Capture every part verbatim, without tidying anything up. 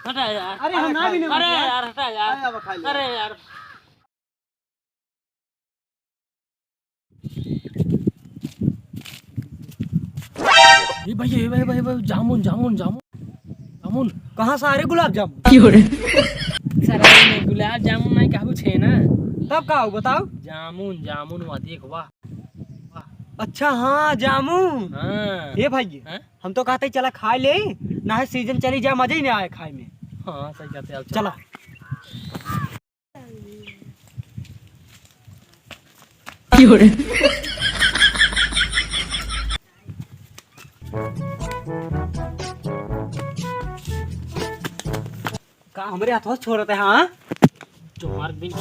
हटा यार। अरे, हम ना भी नहीं अरे बचे। यार, हटा यार। अरे, अब खा ले। अरे यार। ए भैया, ए भाई, भाई, भाई, जामुन, जामुन, जामुन, जामुन। कहाँ से आ रे गुलाब जामुन? क्यों रे? साला, ये गुलाब जामुन नहीं, कहबू छेना। तब का हो, बताओ। जामुन, जामुन, वाह, देख, वाह, वाह। अच्छा, हाँ, जामुन। हाँ। ए भाई, हाँ? हम तो कहते चला खाए ले, ना है सीजन चली जाए, मजा ही नहीं आए खाए में। हाँ, सही कहते हैं, चला। का हमरे हाथवा से छोड़त है, हाँ? जो मार बिन।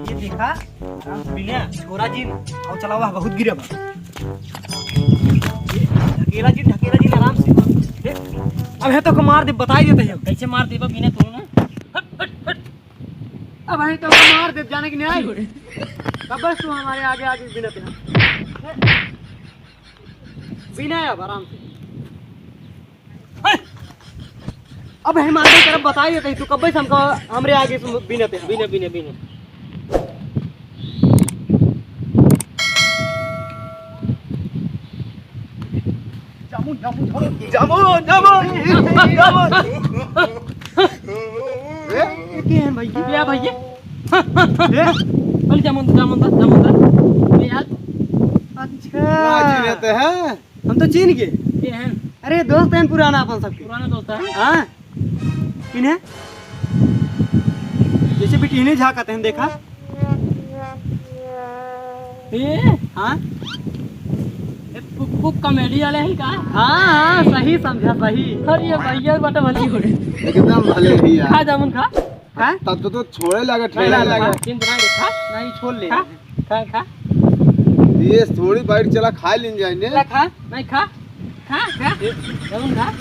ये देखा, आराम से बिना, छोरा जिन, और चलावा, बहुत गिरे बा। ढकेला जिन, ढकेला जिन, आराम से। देख, अब है तो को मार दे, बताई देते हैं। कैसे मार देबा बिना तू ना? हट, हट, हट। अब है तो को मार दे, जाने की नहीं आई। कब बस तू हमारे आगे आगे बिना तेरा। बिना अब आराम से। अब हम आगे तरफ बताई देते, तू कब्बे से हमका, हमरे आगे से बिना ते। बिना, बिना, बिना। जामुन, जामुन, जामुन। जामुन, जामुन, जामुन। ए, ये के हैं भैया? क्या भैया? ए? बोल जामुन, जामुन दा, जामुन दा। ये यार। अच्छा। ना जी रहते हैं। हम तो चीन के। के हैं? अरे दोस्त हैं पुराना अपन सबके। पुराना दोस्त है? हाँ। इन्हें जैसे बिटिहने झाँकत हैं, देखा? ए? हाँ? ए, कु-, कु-, कॉमेडी वाले हैं का? हाँ, हाँ, सही समझा, सही। अरे ये भैया बटा भले हो रहे। एकदम भले ही यार। खा जामुन खा। हाँ? तब तो, तो छोड़े लगा, नहीं, ठेला नहीं, लगा। खा, चिंता नहीं, खा। नहीं, छोड़ ले। खा, खा, खा। ये थोड़ी बाइट चला, खा लेन जाए ने। चला, खा। नहीं, खा। खा, खा। ये, जामुन खा।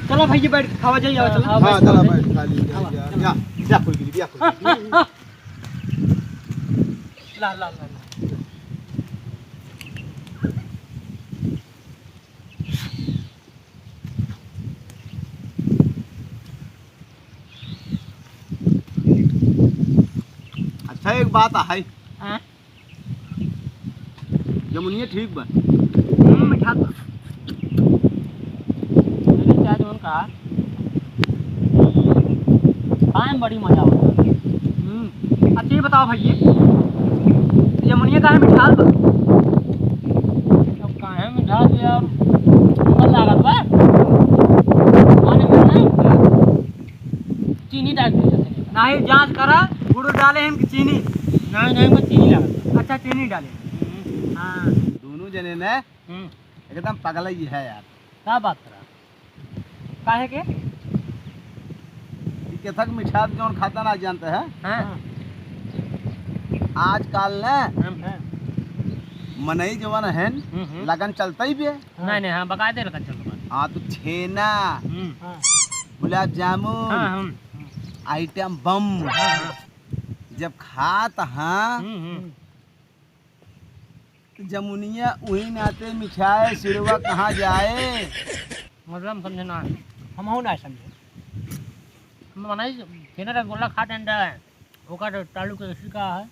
चलो भाई, ये बैठ के खावा जाइए, आओ, चलो। हाँ, हाँ, बैठ चला, खावा बैठ, जाइए। खा लेन जाए। आवा, यार। चलो। जा, जा, कोई गिरी, जा, कोई गिरी। ला, ला, ला, ला। अच्छा, एक बात है। हाँ? जमुनिया ठीक बा। हम्म, मीठा बा। लेकिन क्या जौन कहा, खाए में बड़ी मजा आवता। हम्म। अच्छा, ये बताओ भैया, जमुनिया काहे मिठास बा? अब काहे मिठास बा यार? ऊपर लागत बा। माने में नहीं। चीनी डाल दीजिए। नहीं, जांच करा, गुड़ डाले हैं कि चीनी? नहीं, नहीं, बस चीनी डाला। अच्छा, चीनी डाले। हम्म। हाँ। दोनों जने ने हम्म। एकदम पगला ही है यार। का बात करा? काहे के? ई केथक मिठास जौन खाता ना जानते हैं। हाँ। आजकल ना हम, हाँ। मनई जवन है, हम्म, हम्म। लगन चलता ही बे। नहीं, नहीं, हाँ, बकायदे लगन चलता बा। हाँ, तो छेना, हम्म। हाँ। गुलाब जामुन, हाँ, हम। आइटम बम। हाँ, हाँ। जब खात हाँ, हम्म, हम्म। जमुनिया उही नाते मिठाए, सिरवा कहाँ जाए? मतलब हम समझे ना। हमहू ना समझे। हम बनाई छेना रसगुल्ला खा डंडा है, ओकर ताल्लुक ऐसी का है?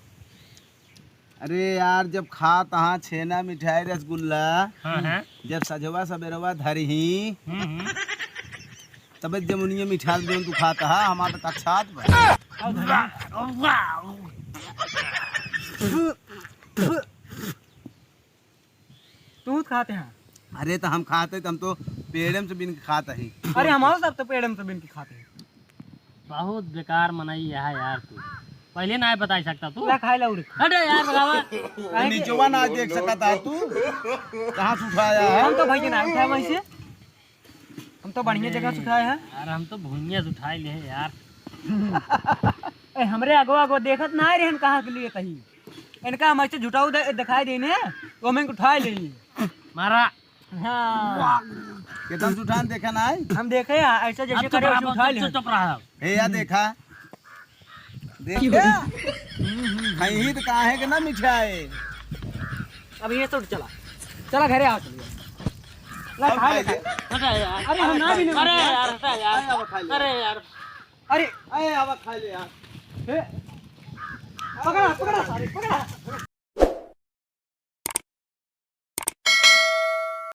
अरे यार, जब खात हाँ छेना मिठाई रसगुल्ला, हाँ, हाँ। जब सजवा सबेरवा धरही, हम्म, हम्म। तबे जमुनिया मिठास जौन तू खात हा, हमार त कक्षात बा। तू खाते हैं? अरे त हम खाते, त हम तो पेड़े में से बिन के खात ही। अरे हमारो सब तो पेड़े में से बिन के खाते हैं। बहुत बेकार मनई है यार तू। पहले ना बता सकता तू। ला खाए ला उरे। हटे यार, बतावा। वो नीचवा ना देख सकता तू। कहाँ से उठाया है? हम तो भैया ना उठाए वैसे। हम तो बढ़िया जगह से उठाए हैं। यार, हम तो भुइयां से उठाए ले हैं यार। ए, हमरे अगवा अगवा देखत ना रहन कहाँ के लिए कहीं। इनका हम ऐसे झुटाऊ दे-, दिखाई देने, तो हम इनको उठाए लेंगे। मारा। हाँ। कितना से उठान देखा ना है? हम देखे हैं, ऐसे जैसे अब चुप करे रहा, वैसे उठाए चुप, ले। चुप रहा। ए, या देखा। देख क्या? हम्म, हम्म, हम्म। खाई ही तो काहे के ना मिठाए। अब ये तो चला, चला घरे आ, चलिए। ला, खा ले, खा ले। हटा यार। अरे, हम ना भी नहीं अरे खाते। यार, हटा यार। अरे, अब खा ले। अरे यार। अरे, अरे, अब खा ले यार। ए, पकड़ा, पकड़ा सारे, पकड़ा।